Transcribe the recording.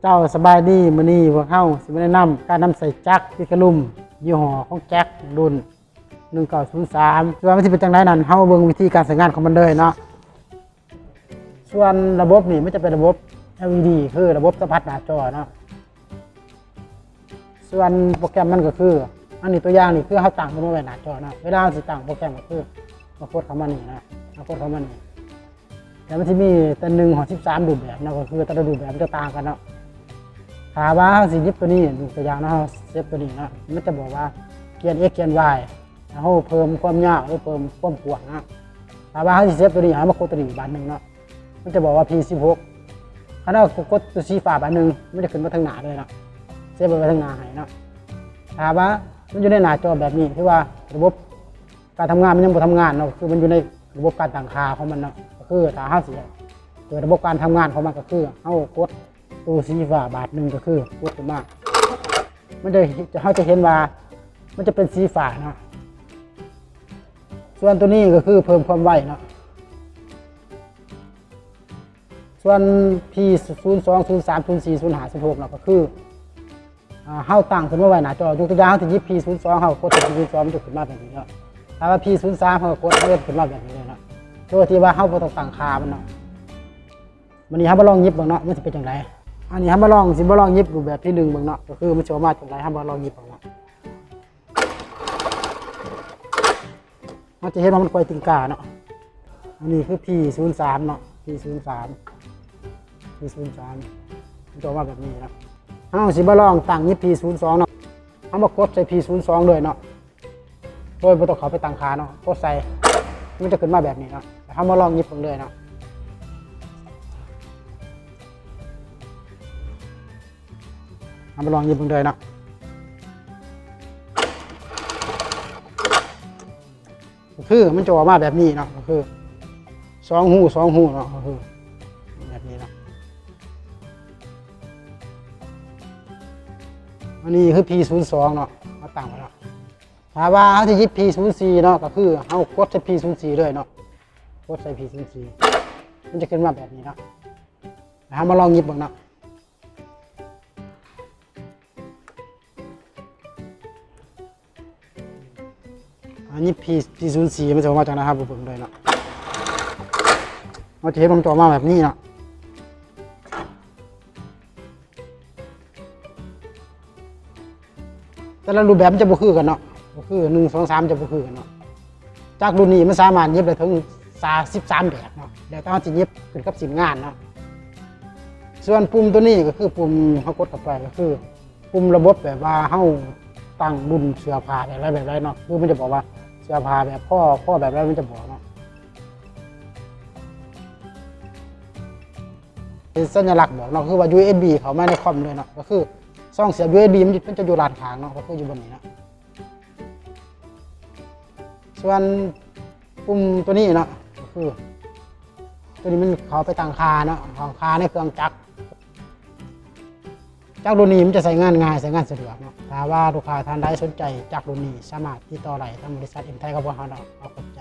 ເຈົ້າ ສະບາຍດີ. ມື້ນີ້ພວກເຮົາຊິມາແນະນຳການນຳໃຊ້ຈັກຕິດກະດຸມ ຍີ່ຫໍ້ຂອງຈັກລຸ້ນໜຶ່ງເກົ້າສູນສາມ ສ່ວນມັນຊິເປັນຈັ່ງໃດນັ້ນ ເຮົາມາເບິ່ງວິທີການໃຊ້ງານຂອງມັນເລີຍເນາະ. ສ່ວນລະບົບນີ້ມັນຈະເປັນລະບົບ ແອລອີດີ ຄືລະບົບສຳຜັດໜ້າຈໍເນາະ. ສ່ວນໂປຣແກຣມມັນກໍຄື ອັນນີ້ຕົວຢ່າງນີ້ຄືເຮົາຕັ້ງຂຶ້ນມາໄວ້ໜ້າຈໍເນາະ. ເວລາເຮົາຊິຕັ້ງໂປຣແກຣມກໍຄືມາກົດເຂົ້າມານີ້ນະ ມາກົດເຂົ້າມານີ້ ແລ້ວມັນຊິມີແຕ່ໜຶ່ງຮອດສິບສາມຮູບແບບເນາະ ກໍຄືແຕ່ລະຮູບແບບມັນຈະຕ່າງກັນເນາະ. ຖ້າວ່າເຮົາຊິຫຍິບຕົວນີ້ ຍົກຕົວຢ່າງເນາະ ເຮົາເຊບຕົວນີ້ເນາະ ມັນຈະບອກວ່າຂຽນ X ຂຽນ Y ເຮົາເພີ່ມຄວາມຍາວ ຫຼື ເພີ່ມຄວາມກວ້າງເນາະ. ຖ້າວ່າເຮົາຊິເຊບຕົວນີ້ ເຮົາມາກົດຕົວນີ້ບາດໜຶ່ງເນາະ ມັນຈະບອກວ່າ ພີສິບຫົກ. ຄັນເຮົາກົດຕົວສີຟ້າບາດໜຶ່ງ ມັນຈະຂຶ້ນມາທາງໜ້າເລີຍເນາະ ເຊບໄວ້ທາງໜ້າໃຫ້ເນາະ. ຖ້າວ່າມັນຢູ່ໃນໜ້າຈໍແບບນີ້ ຖືວ່າລະບົບການທຳງານມັນຍັງບໍ່ທຳງານເນາະ ກໍຄືມັນຢູ່ໃນລະບົບການຕັ້ງຄ່າຂອງມັນເນາະ. ກໍຄືຖ້າເຮົາຊິເປີດລະບົບການທຳງານຂອງມັນ ກໍຄືເຮົາກົດ ຕົວສີຟ້າບາດໜຶ່ງ ກໍຄືກົດຂຶ້ນມາ ມັນຈະ ເຮົາຈະເຫັນວ່າມັນຈະເປັນສີຟ້າເນາະ. ສ່ວນຕົວນີ້ກໍຄືເພີ່ມຄວາມໄວເນາະ. ສ່ວນ ພີສູນສອງ ສູນສາມ ສູນສີ່ ສູນຫ້າ ສູນຫົກເນາະ ກໍຄື ອ່າ ເຮົາຕັ້ງຂຶ້ນມາໄວ້ໜ້າຈໍ. ຍົກຕົວຢ່າງ ເຮົາຊິຫຍິບ ພີສູນສອງ ເຮົາກໍກົດໃສ່ ພີສູນສອງ ມັນຈະຂຶ້ນມາແບບນີ້ເນາະ. ຖ້າວ່າ ພີສູນສາມ ເຮົາກໍກົດ ມັນຈະຂຶ້ນມາແບບນີ້ເລີຍເນາະ ໂດຍທີ່ວ່າເຮົາບໍ່ຕ້ອງຕັ້ງຄ່າມັນເນາະ. ບາດນີ້ເຮົາມາລອງຫຍິບເບິ່ງເນາະ ມັນຊິເປັນຈັ່ງໃດ. ອັນນີ້ເຮົາມາລອງ ຊິມາລອງຫຍິບຮູບແບບທີໜຶ່ງເບິ່ງເນາະ ກໍຄືມັນຊິອອກມາຈັ່ງໃດ ເຮົາມາລອງຫຍິບເບິ່ງເນາະ. ເຮົາຈະເຫັນວ່າມັນກວຍຕີນກາເນາະ. ອັນນີ້ຄື ພີສູນສາມ ເນາະ ພີສູນສາມ ພີສູນສາມ ມັນຈະອອກມາແບບນີ້ເນາະ. ເຮົາຊິມາລອງຕັ້ງຫຍິບ ພີສູນສອງ ເນາະ. ເຮົາມາກົດໃສ່ ພີສູນສອງ ເລີຍເນາະ ໂດຍບໍ່ຕ້ອງເຂົ້າໄປຕັ້ງຄ່າເນາະ. ກົດໃສ່ ມັນຈະຂຶ້ນມາແບບນີ້ເນາະ. ເຮົາມາລອງຫຍິບເບິ່ງເລີຍເນາະ. ເຮົາມາລອງຫຍິບເບິ່ງເລີຍເນາະ. ກໍຄືມັນຈະອອກມາແບບນີ້ເນາະ ກໍຄືສອງຮູ ສອງຮູເນາະ ກໍຄືແບບນີ້ເນາະ. ອັນນີ້ຄື ພີສູນສອງ ເນາະ ເຮົາຕັ້ງໄວ້ເນາະ. ຖ້າວ່າເຮົາຊິຫຍິບ ພີສູນສີ່ ເນາະ ກໍຄືເຮົາກົດໃສ່ ພີສູນສີ່ ເລີຍເນາະ. ກົດໃສ່ ພີສູນສີ່ ມັນຈະຂຶ້ນມາແບບນີ້ເນາະ. ເຮົາມາລອງຫຍິບເບິ່ງເນາະ. ອັນນີ້ ພີ ພີສູນສີ່ ມັນຈະອອກມາຈັ່ງໃດ ເຮົາໄປເບິ່ງເລີຍເນາະ. ເຮົາຈະເຫັນວ່າມັນຈະອອກມາແບບນີ້ເນາະ. ແຕ່ລະຮູບແບບມັນຈະບໍ່ຄືກັນເນາະ ກໍຄື ໜຶ່ງ ສອງ ສາມ ຈະບໍ່ຄືກັນເນາະ. ຈັກລຸ້ນນີ້ມັນສາມາດຫຍິບໄດ້ເຖິງ ສາມ ສິບສາມແບບເນາະ ແລ້ວແຕ່ເຮົາຊິຫຍິບຂຶ້ນກັບຊິ້ນງານເນາະ. ສ່ວນປຸ່ມຕົວນີ້ກໍຄືປຸ່ມເຮົາກົດເຂົ້າໄປ ກໍຄື ປຸ່ມລະບົບແບບວ່າເຮົາຕັ້ງລຸ້ນເສື້ອຜ້າແບບໃດແບບໃດເນາະ ຄືມັນຈະບອກວ່າເສື້ອຜ້າແບບພໍ ພໍແບບໃດ ມັນຈະບອກເນາະ. ເປັນສັນຍະລັກບອກເນາະ ຄືວ່າ ຢູເອສບີ ເຂົ້າມາໃນຄອມເລີຍເນາະ ກໍຄືຊ່ອງສຽບ ຢູເອສບີ ມັນ ມັນຈະຢູ່ດ້ານຂ້າງເນາະ ກໍຄືຢູ່ບ່ອນນີ້ເນາະ. ສ່ວນປຸ່ມຕົວນີ້ເນາະ ກໍຄືຕົວນີ້ມັນເຂົ້າໄປຕັ້ງຄ່າເນາະ ຕັ້ງຄ່າໃນເຄື່ອງຈັກ. ຈັກລຸ້ນນີ້ມັນຈະໃຊ້ງານງ່າຍ ໃຊ້ງານສະດວກເນາະ. ຖ້າວ່າລູກຄ້າທ່ານໃດສົນໃຈຈັກລຸ້ນນີ້ ສາມາດຕິດຕໍ່ໄດ້ທາງບໍລິສັດເອັມໄທຂອງພວກເຮົາເນາະ. ຂໍຂອບໃຈ.